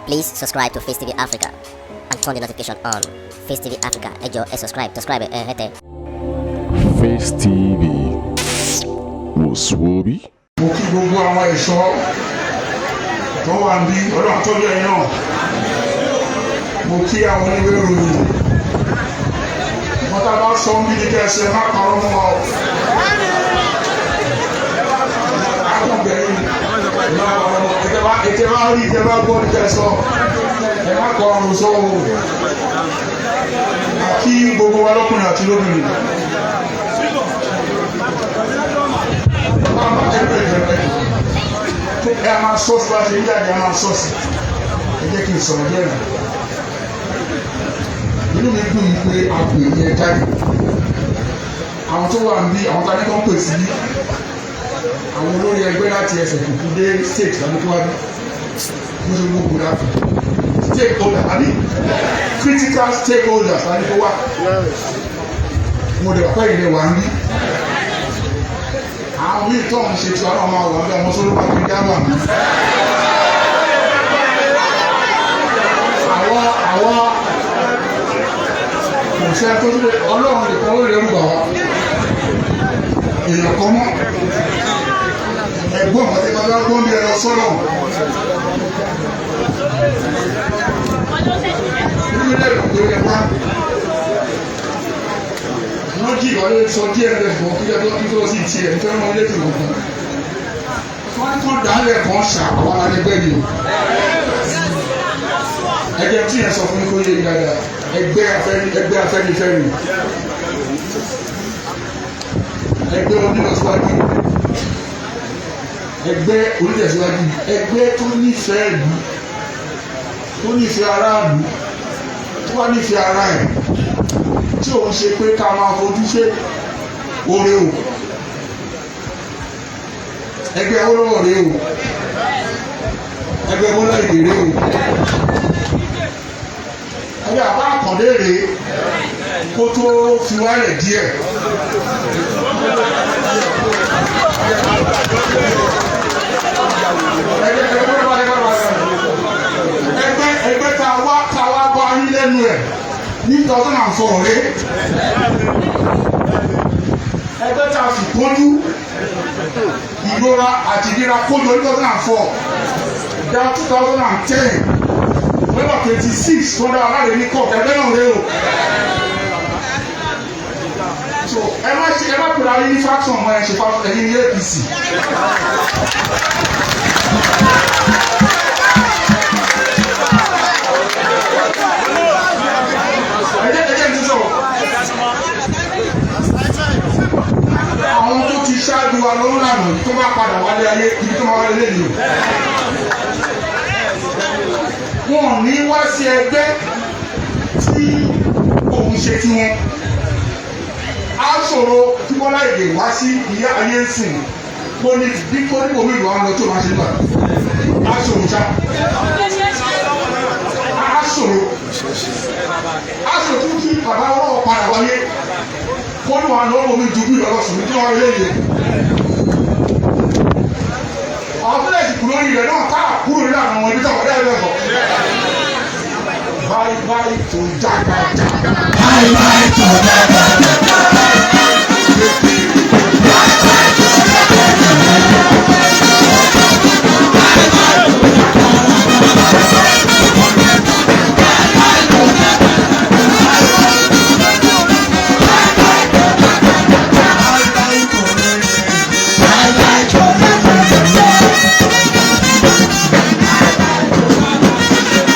Please subscribe to Face TV Africa and turn the notification on. Face TV Africa, ẹ jọ̀ọ́, ẹ subscribe, subscribe ẹ hẹ́tẹ̀. Face TV wò sùwòbí. Mo kí gbogbo àwọn ẹ̀ṣọ́ tó wà ń bí, Ọlọ́run tọ́jú ẹ̀yin náà. Mo kí àwọn oníwèé ìròyìn. Wọ́n tá a bá sọ ń bí ní kẹsẹ̀ má parọ́ mọ́ wa o. Akọ̀bẹ̀rẹ̀ náà ètè bá rí, ètè bá gbọ́ ní kẹsọ̀, ẹ má kọ ọrùn sọ o. Kí gbogbo wa lọ́kùnrin àti lóbìnrin. Ẹ máa sọ́ọ̀sì bá ṣe ń jáde, ẹ máa sọ́ọ̀sì. Ẹ jẹ́ kí n sọ̀rọ̀ díẹ̀ nù. Inú mi dùn pé a pè ní ẹ jáde. Àwọn tó wà níbí, àwọn tá a ní kàn pè sí, àwọn olórí ẹgbẹ́ láti ẹsẹ̀ kùkú dé state làwọn tó wá bí. Mo ṣe gbogbo láti stakeholder àbí critical stakeholders la ní kó wá. Mo dẹ̀ pẹ́ ìrẹ̀ wà ń bí. Àwọn míì tó ń ṣe tí wọn máa wà bí àwọn sóló máa fi dábà mí. Àwọn kò sẹ́ tó tó Ọlọ́run nìkan ló lè rú bà wá. Èèyàn kan mọ́. Ẹ̀gbọ́n àti bàbá gbọ́n bí ẹ lọ sọ́nà. Nínú ilé ìgbé ẹ wá. Wọ́n jí ìwọlé sọ díẹ̀ rẹ̀ bọ̀ kí ẹ tó kí tó sì tiẹ̀ nítorí wọn létí gbogbo. Wọ́n ní kó dálẹ̀ kan ṣà àwọn alẹ́gbẹ́ yìí o. Ẹgbẹ́ tí yẹn sọ fún mi kó yé mi dáadáa. Ẹgbẹ́ Afẹ́nifẹ́re. Ẹgbẹ́ onílọsíwájú. Ẹgbẹ́ onítẹ̀síwájú. Ẹgbẹ́ tó nífẹ̀ẹ́ ìlú, tó nífẹ̀ẹ́ aráàlú, tó wá nífẹ̀ẹ́ ara ẹ̀, tí òun ṣe pé ká máa fojú ṣe oore o. Ẹgbẹ́ Awólọ́wọ̀ rèé o. Ẹgbẹ́ Bọ́lá Ìgè rèé o. Ẹgbẹ́ Àbá Àkàndé rèé kó tó fi wálẹ̀ díẹ̀. Ẹgbẹ́ tá a wá bá yín lẹ́nu ẹ̀ ní 2004 rèé. Ẹgbẹ́ tá a fi kójú ìrora àti ìnira kójọ ní 2004 dá 2010 November 26 tó dá aláàrẹ ní court, ẹgbẹ́ náà rèé o. So ẹ má ṣe, ẹ má pèrè ayé ní faction mọ́, ẹ ṣe faction, ẹ̀yin ní APC. Ẹ jẹ́ n sọ̀rọ̀. Àwọn tó ti ṣáájú wa ló ń lànà tó bá padà wálé ayé, ibi tó máa wálé lẹ́yìn o. Wọn ò ní wá sí ẹgbẹ́ tí òun ṣe tí wọn. Á ṣòro tí Bọ́lá Ìgè wá sí ìyá ayé ń sìn kó ní bí kó ní omi ìlú àwọn lọ tó máa ṣe nígbà. Á ṣòro ṣá. Á ṣòro. Á ṣòro tún kí bàbá ọlọ́wọ́ padà wáyé. Kó ní wàá lọ́wọ́ omi ju bí ìlọlọ́sùn tí wọ́n lé yẹ. Àwọn tó lè sì kúrò lórí rẹ̀ náà tá a kúrò nínú àwọn ibi táwọn ọ̀dẹ́ ẹ̀rọ ẹ̀kọ́. Bye bye to jagajaga. Bye bye to jagajaga. Bye bye to jagajaga.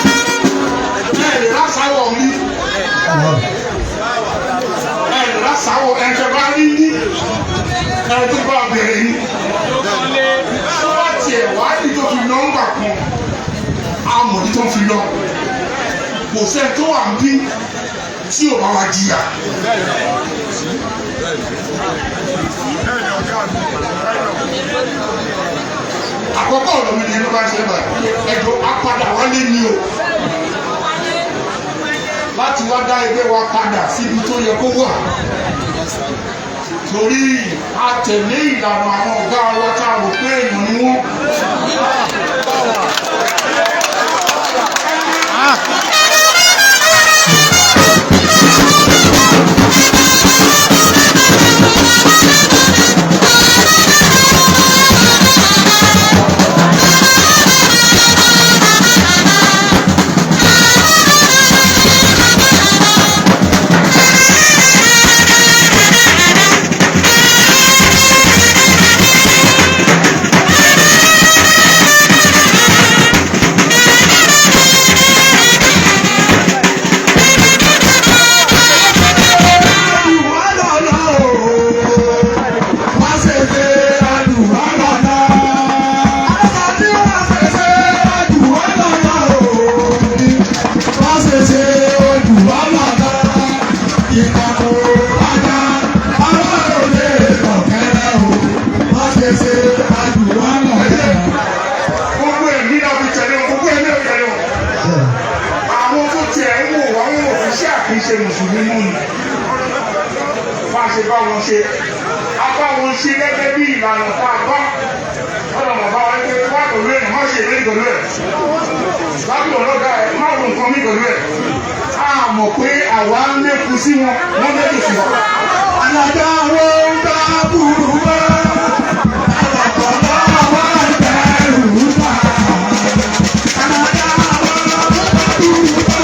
Ẹ lè rásáwọ̀ mi. Ẹ lè rásáwọ̀ ẹ̀ṣẹ̀ bá rí ní. Ẹ tó bá bẹ̀rẹ̀ ní. Tó bá tiẹ̀ wá ní tó fi nọ́mbà kan, amọ̀ ní tó fi lọ. Kò sẹ́ni tó wà ń bí tí ò bá wa jìyà. Àkọ́kọ́ ọ̀rọ̀ mi ni ẹni bá ń ṣe báyìí. Ẹ̀dùn apádà wálé ni o. Láti wá dá ẹgbẹ́ wa padà síbi tó yẹ kó wà. Torí a tẹ̀lé ìlànà àwọn ọ̀gá wa tá a rò pé èèyàn ni wọ́n. Gbogbo ẹ̀mí náà fi tẹ̀lé wọn, gbogbo ẹ̀mí náà fi tẹ̀lé wọn. Àwọn tó tiẹ̀ ń wò wá, wọn ò fi ṣe àkínṣe mùsùlùmí mú ni. Bá a ṣe bá wọn ṣe, a bá wọn ṣe gẹ́gẹ́ bí ìlànà tá a bá. Ọ̀nà bàbá wa pé wá pẹ̀lú ẹ̀, má ṣe ìlérí pẹ̀lú ẹ̀. Lábẹ́ ọlọ́dà ẹ̀, má ro nǹkan mí pẹ̀lú ẹ̀. A mọ̀ pé àwa ń lékun sí wọn, wọ́n lékun sí wọn. Alájà wo ń bá burú wá? Àlọ́kọ̀ọ́ wá ń bẹ̀rù bá. Alájà wo ń bá burú wá?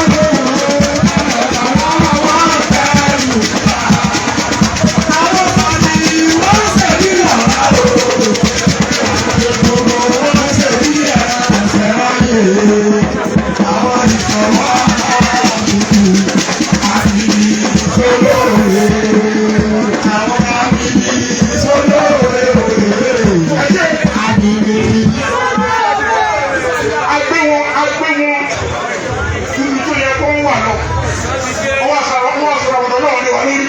Àlọ́kọ̀ọ́ wá ń bẹ̀rù bá. Àwọn sọ̀ni wọ́n ṣe bí ọ̀rá o. Gbogbo wọn ṣe bí ẹ̀ṣẹ̀ ráyè. Àwọn ìṣọ̀wọ́ àbùkù àti ìṣòlóore. Àwọn àbíbí ìṣòlóore òye. Àbíbí. Agbé wọn, agbé wọn níbi tó yẹ kó ń wà lọ. Ọwọ́ àṣàrò, wọ́n àṣàrò àwọn ọ̀dọ́ náà lé wa lórí.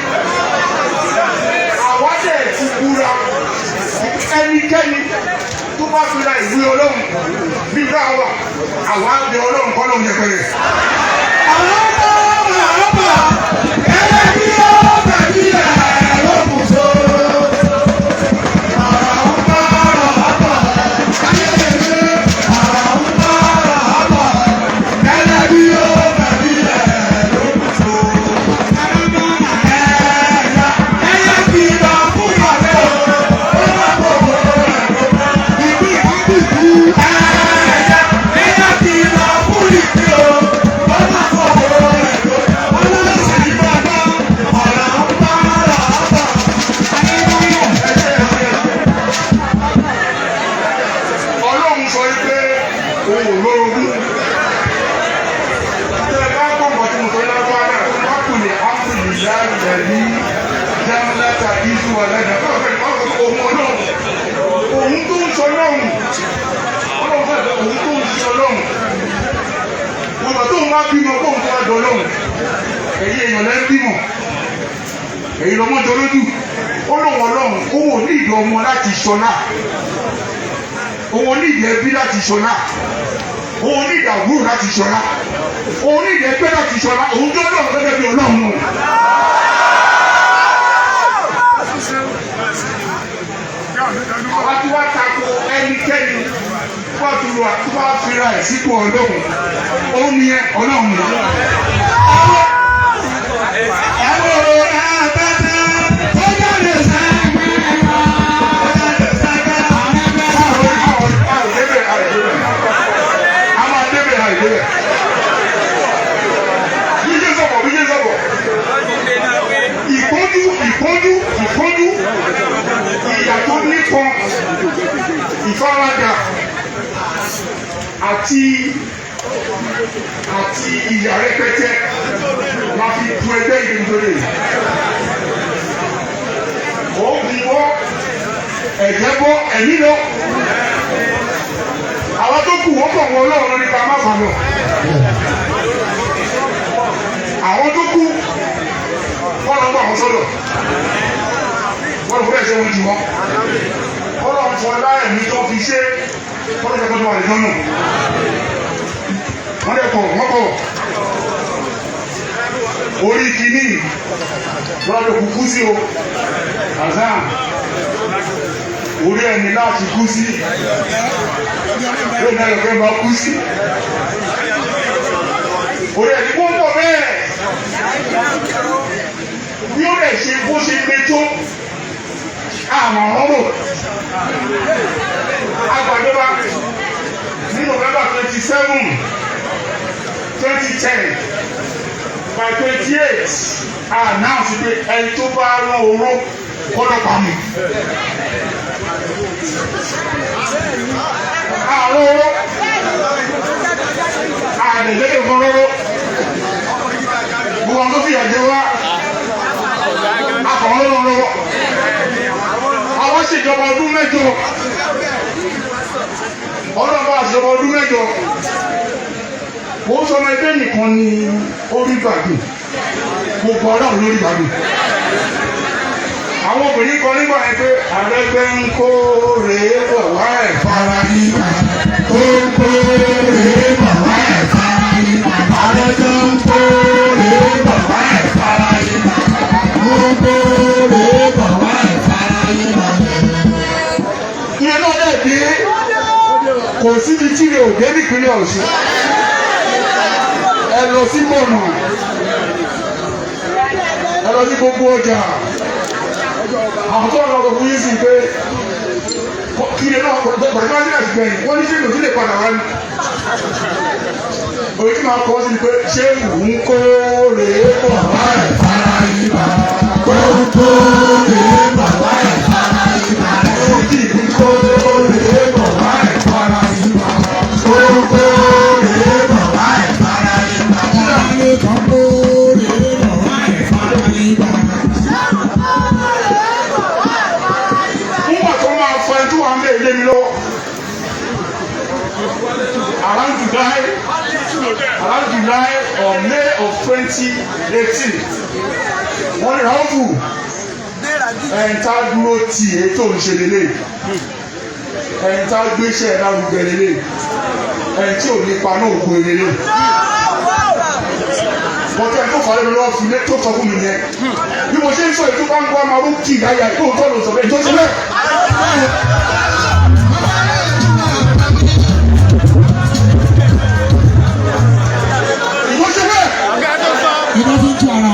Àwa dẹ̀ ti búra, ẹnikẹ́ni tó bá fi ra ìwé Ọlọ́run bí bá wà, àwa bẹ Ọlọ́run kọ́ lóun yẹpẹrẹ. Ọlọ́run sọ pé òun ò lórogún. Tẹ bá gbọ̀ngàn tí mo sọ lọ́wọ́ náà, wákùnrin ápùlì láàrẹ̀ ní Jámúlátà Isu Alájà. Òun Ọlọ́run, òun tó ń sọ lọ́run, Ọlọ́run fẹ́ òun tó ń ṣe Ọlọ́run. Bàbá tó ń wá bímọ kó ń tó wá dọ̀lọ́run. Ẹ̀yin èèyàn lẹ́ ń bímọ. Èyí lọ́mọ jọ lójú. Ó lóun Ọlọ́run, òun ò ní ìdí ọmọ láti ṣọlá, òun ní ìdí ẹbí láti ṣọlá, òun ní ìdí àbúrò láti ṣọlá, òun ní ìdí ẹgbẹ́ láti ṣọlá, òun tó lọ́run gẹ́gẹ́ bí Ọlọ́run. Àwa tí wàá tako ẹnikẹ́ni tó bá fi ra tó bá fi ra ẹ̀ sípò Ọlọ́run, ó ní ẹ Ọlọ́run. Àìdébẹ̀, àìdébẹ̀. A máa débẹ̀, àìdébẹ̀. Bí ṣe sọ̀bọ̀, bí ṣe sọ̀bọ̀. Ìpọ́njú, ìpọ́njú, ìpọ́njú. Ìyà tó nípọn, ìfaradà àti ìyà rẹpẹtẹ la fi tu ẹgbẹ́ ìgbìmọ̀. Oògùn bọ́, ẹ̀jẹ̀ bọ́, ẹ̀mí lọ. Àwọn tó kù wọ́n pọ̀ wọn Ọlọ́run nípa má fà lọ. Àwọn tó kù wọ́n lọ gbọ́ àwọn sọ́dọ̀. Wọ́n lọ fún ẹ̀ṣẹ̀ wọn jù wọ́n. Ọlọ́run fọ láẹ̀mí tó fi ṣe wọ́n lọ fẹ́ wà lẹ́jọ́ náà. Wọ́n lè kọ̀ wọ́n kọ̀. Orí kìíní wọ́n lè kú sí o. Azam orí ẹni láti kú sí, yóò náà yọ̀kẹ́ máa kú sí. Orí ẹni kó pọ̀ bẹ́ẹ̀. dẹ̀ ṣe bó ṣe le tó àwọn ọ̀rọ̀ agbàjọba ní November 27, 2010, by 28 announce pé ẹni tó bá rán oró kọ́lọ́pàá mu. Àwọn oró àdèjẹ́kẹ̀ kan rọ́rọ́, gbogbo àwọn tó fìyà jẹ wá akọ̀wé lọ́wọ́ lọ́wọ́. Àwọn ṣèjọba ọdún 8, ọlọ́run bá ṣèjọba ọdún 8. Kò sọ ọmọ ẹgbẹ́ nìkan ni ó rí gbàgbé, gbogbo ọlọ́run lórí gbàgbé. Àwọn obìnrin kan nígbà yẹn pé Arẹ́gbẹ́ ń kó rèé bọ̀ wá ẹ̀ Fara yín ó ń kó rèé bọ̀ wá ẹ̀ fara yín. Arẹ́gbẹ́ ń kó rèé bọ̀ wá ẹ̀ fara yín. Ó ń kó rèé bọ̀ wá ẹ̀ fara yín. Ìyẹn náà dẹ̀ dé, kò síbi tí ilé òde nípínlẹ̀ Ọ̀ṣun. Ẹ lọ sí Mọ̀nà, ẹ lọ sí gbogbo ọjà. Àwọn tó ń lọ fún yín sí pé kí ilé náà pẹ̀lú pẹ̀lú àti gbẹ̀yìn wọ́n ní ṣé ìlú lè padà wá ní. Òye tí màá kọ́ sí ni pé ṣé òun kó rèé bọ̀ wá ẹ̀ Fara yín ó ń kó rèé bọ̀ wá ẹ̀ fara yín. Ó kì í kó rèé bọ̀ wá ẹ̀ Fara yín ó ń kó rèé bọ̀ wá ẹ̀ fara yín. Ọlọ́run kan kó rèé bọ̀ wá ẹ̀ fara yín. Nígbà tó máa fọ ẹni tó wà ń bẹ̀ lé mi lọ́wọ́ around July or May of 2018, wọ́n ní Raufu, ẹ̀ń tá dúró tì ètò ìṣe lélẹ̀, ẹ̀ń tá gbéṣẹ́ lárugẹ lélẹ̀, ẹ̀ń tí ò ní pa náà ògùn lélẹ̀. Bọ́tẹ́ tó fà lẹ́nu lọ́wọ́ fi lé tó sọ fún mi yẹn, bí mo ṣe ń sọ ètò bá ń gbọ́ máa ń kì í yáyà tó ń tọ́ ló sọ bẹ́ẹ̀ tó ṣe bẹ́ẹ̀. Ìwọ ṣe bẹ́ẹ̀. Iná fi ń tú ara.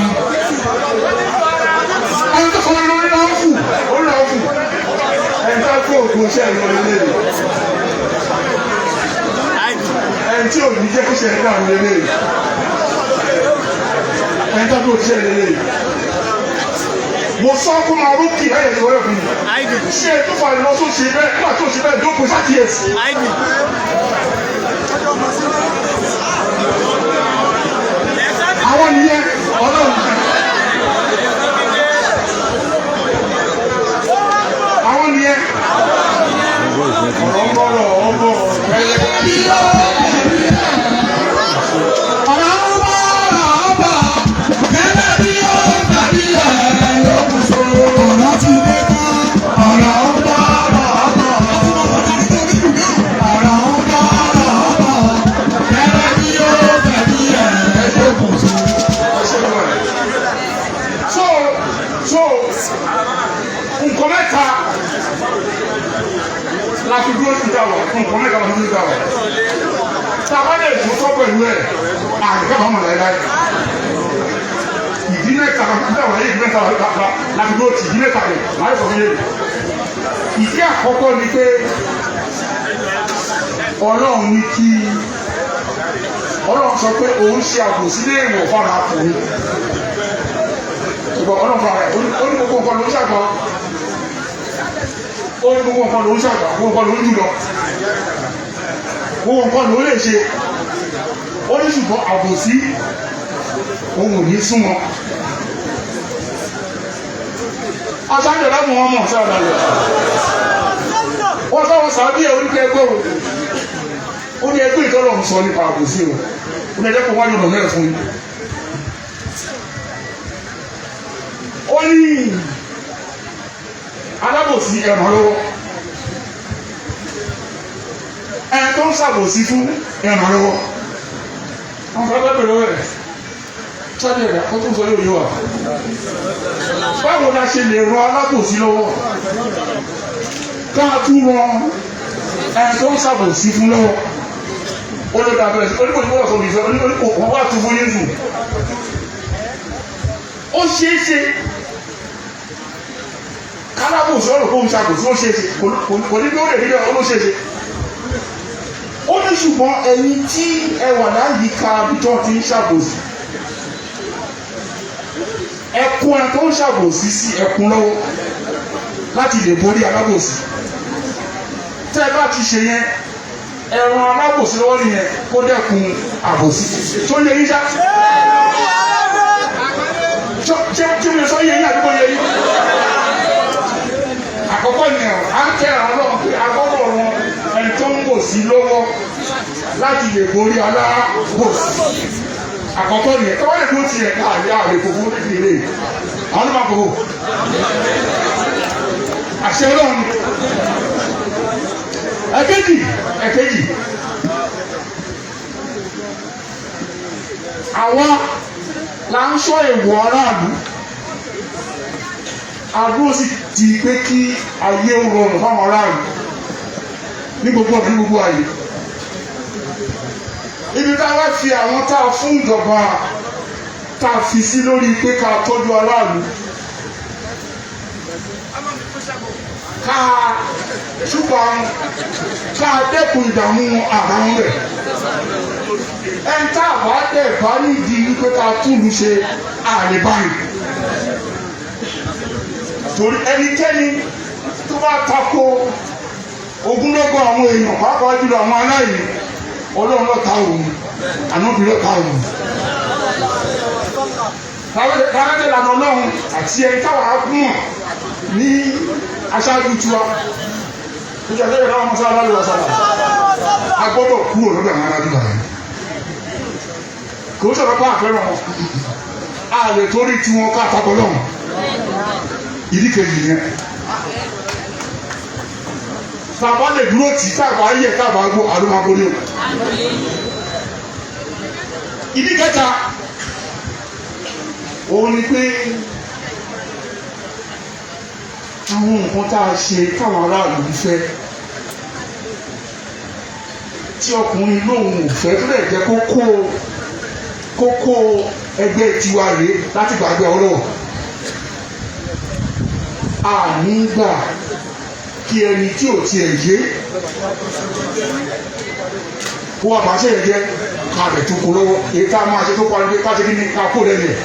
Ẹni tó fọwọ́ lórí náà fù ó náà fù, ẹni tó kó ògùn iṣẹ́ lọ lélẹ̀, ẹni tí ò ní jẹ́ kí iṣẹ́ dàrú lélẹ̀, ẹni tó kó iṣẹ́ lélẹ̀. Mo sọ kó máa rókì láyé ìwọ́rẹ́ fún mi, ṣé ẹ tó fà lọ tó ṣe bẹ́ẹ̀ nígbà tó ṣe bẹ́ẹ̀ dókun sákìyèsí. Àwọn nìyẹn ọlọ́run, àwọn nìyẹn ọ̀rọ̀ ń bọ̀rọ̀ ń bọ̀. Ọ̀rọ̀ ń bọ̀ ọ̀rọ̀ bọ̀ gẹ́gẹ́ bí ó tàbí ẹ̀ lókun so. Ọ̀rọ̀ ti dé tán. Ọ̀rọ̀ ń bọ̀ ọ̀rọ̀ bọ̀. Ọ̀rọ̀ ń bọ̀ ọ̀rọ̀ bọ̀ gẹ́gẹ́ bí ó tàbí ẹ̀ lókun so. So nǹkan mẹ́ta la fi dúró sí dáwà, nǹkan mẹ́ta la fi dúró sí dáwà. Tá a bá lè tó tọ́ pẹ̀lú ẹ̀ àgbẹ̀ bá mọ̀ láéláé. Ìdí mẹ́ta la fi dáwà yé, ìdí mẹ́ta la fi dúró tì, ìdí mẹ́ta rẹ̀ máa yẹ sọ fún yé. Ìdí àkọ́kọ́ ni pé Ọlọ́run ní kí Ọlọ́run sọ pé òun ṣe àbòsí lé ìwọ̀ fáwọn akùnrin, ṣùgbọ́n Ọlọ́run fúnra rẹ̀ ó ní gbogbo nǹkan ló ń ṣàgbọ́, ó ní gbogbo nǹkan ló ń ṣàgbà, gbogbo nǹkan ló ń jùlọ, gbogbo nǹkan ló lè ṣe. Ó ní ṣùgbọ́n àbòsí òun ò ní súnmọ́. Aṣáájú ọ̀dọ́ wọn mọ̀ sáà lálẹ́ wọ́n sáwọn sàbí ẹ̀ oníkẹ́ ẹgbẹ́ o. Ó ní ẹgbẹ́ ìtọ́lọ̀ ń sọ nípa àbòsí o. Ó ní ẹjẹ́ kó wájú ọ̀nà mẹ́rin fún yín. Ó ní alábòsí ẹ̀ràn lọ́wọ́, ẹni tó ń ṣàbòsí fún ẹ̀ràn lọ́wọ́. Wọn fẹ́ bẹ́ẹ̀ pẹ̀lú ẹ̀ sábẹ́ ẹ̀dá kó tó ń sọ yóò yé wa. Báwo la ṣe lè ran alábòsí lọ́wọ́, ká tún ran ẹni tó ń ṣàbòsí fún lọ́wọ́? Ó ló dàbẹ̀ oníkòtò wọ́n sọ ìfẹ́ oníkòtò wọ́n wá tún fún yín sùn. Ó ṣeé ṣe. Alábòsí ọ̀rọ̀ kó ń ṣàbòsí, ó ṣeé ṣe, kò ní bí ó lè rí bẹ́ẹ̀, ó ló ṣeé ṣe. Ó ní ṣùgbọ́n ẹ̀yin tí ẹ wà láyìíká ibi tó ti ń ṣàbòsí, ẹkún ẹ tó ń ṣàbòsí sí ẹkún lọ́wọ́ láti lè borí alábòsí. Tẹ́ ẹ bá ti ṣe yẹn, ẹran alábòsí lọ́wọ́ nìyẹn, kó dẹ́kun àbòsí. Tó yẹ yín ṣá? Ṣé tí mo sọ yẹ yín àdúgbò yẹ yín? Àkọ́kọ́ ni ẹ̀ à ń tẹ àwọn ọlọ́run pé a gbọ́dọ̀ ran ẹni tó ń bòsí lọ́wọ́ láti lè borí alábòsí. Àkọ́kọ́ ni ẹ̀ tọ́wọ́ lè dúró tiẹ̀ káàrí àlè kòkó nídìí ilé àwọn ló máa kòkó àṣẹ ọlọ́run. Ẹ̀kejì, àwa là ń sọ èèwọ̀ aráàlú. Àdúró sì ti pé kí ayé ó rọrùn fáwọn aráàlú ní gbogbo ọ̀dún, ní gbogbo ayé. Ibi tá a wá fi àwọn tá a fún ìjọba, tá a fi sí lórí pé ká tọ́jú aráàlú, ká ṣùgbọ́n ká dẹ́kun ìdààmú àbáwọn rẹ̀. Ẹn tá a bá dẹ̀ bá nídìí wípé ká túlù ṣe, àlè báyìí, torí ẹnikẹ́ni tó bá tako ogunlọ́gọ̀ àwọn èèyàn, pàápàá jùlọ àwọn aláìní, Ọlọ́run ló ta òun, ànábì ló ta òun. Tàbí lànà Ọlọ́run àti ẹni táwa mọ̀ ní aṣáájú tiwa nígbà tó yẹ káwọn mọ́sálá lọ́wọ́ sábà, a gbọ́dọ̀ kúrò lọ́dọ̀ àwọn aládùúgbò yẹn. Kò sọ̀rọ̀ pa àfẹ́ràn wọn, a lè torí tiwọn ká àtakọ̀ lọ́hùn. Ìdí kejì yẹn, tàbá lè dúró tì, tàbá yẹ, tàbá gbó, àlùmọ́gbóni o. Ìdí kẹta òun ni pé àwọn nǹkan tá a ṣe táwọn aráàlú ń fẹ́, tí ọkùnrin lóun ò fẹ́, tó lè jẹ́ kókó ẹgbẹ́ tiwa rèé láti gbàgbé ọlọ́wọ́. Àní gbà kí ẹni tí ò tiẹ̀ yé kó wà bàṣẹ yẹn jẹ́ ká rẹ̀ tó kó lọ́wọ́. Èyí tá a máa ṣe tó parí pé ká ṣe kí ni, ká kó lẹ́nu ẹ̀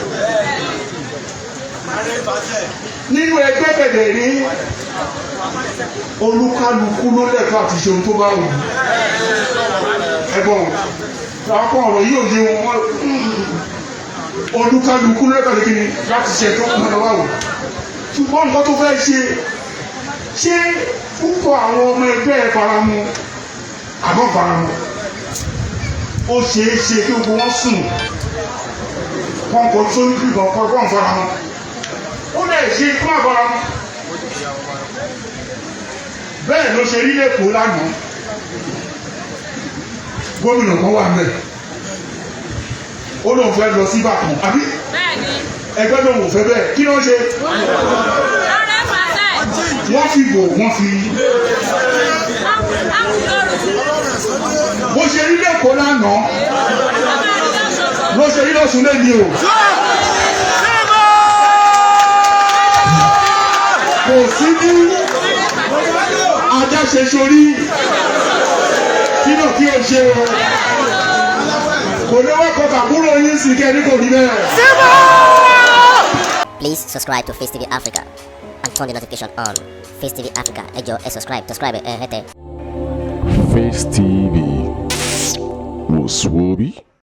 nínú ẹgbẹ́ bẹ̀rẹ̀ rí. Olúkálukú ló lẹ́tọ̀ọ́ àti ṣe ohun tó bá wù ú. Ẹ̀gbọ́n, àwọn kan ọ̀rọ̀ yìí ò yé wọn. Olúkálukú ló lẹ́tọ̀ọ́ àti kí ni láti ṣe tó kún bá wù, ṣùgbọ́n nǹkan tó fẹ́ ṣe, ṣé púpọ̀ àwọn ọmọ ẹgbẹ́ ẹ̀ faramu àbọ̀ faramu? Ó ṣeé ṣe kí gbogbo wọn sùn kọ́ńkọ́ sórí bíbọn kọ́ faramu, ó lè ṣe kó má faramu. Bẹ́ẹ̀ ló ṣe rí lẹ́kọ̀ọ́ lánàá. Gómìnà kan wà mẹ́, ó lóun fẹ́ lọ sí Ìbàdàn, àbí ẹgbẹ́ lòun ò fẹ́ bẹ́ẹ̀. Kí ló ń ṣe? Wọ́n fi bò wọ́n fi bó ṣe rí lẹ́kọ̀ọ́ lánàá ló ṣe rí lọ́sùn lẹ́ni o. Kò sí ní ajá ṣe sórí kí náà kí o ṣe o. Kò ní wọ́n kọ tàbúrò yín sí kẹ́ ní kò rí bẹ́ẹ̀. Please subscribe to Face TV Africa and turn the notification on. Face TV Africa, ẹ jọ̀ọ́, ẹ subscribe, ẹ hẹ́tẹ̀. Face TV was Swoby.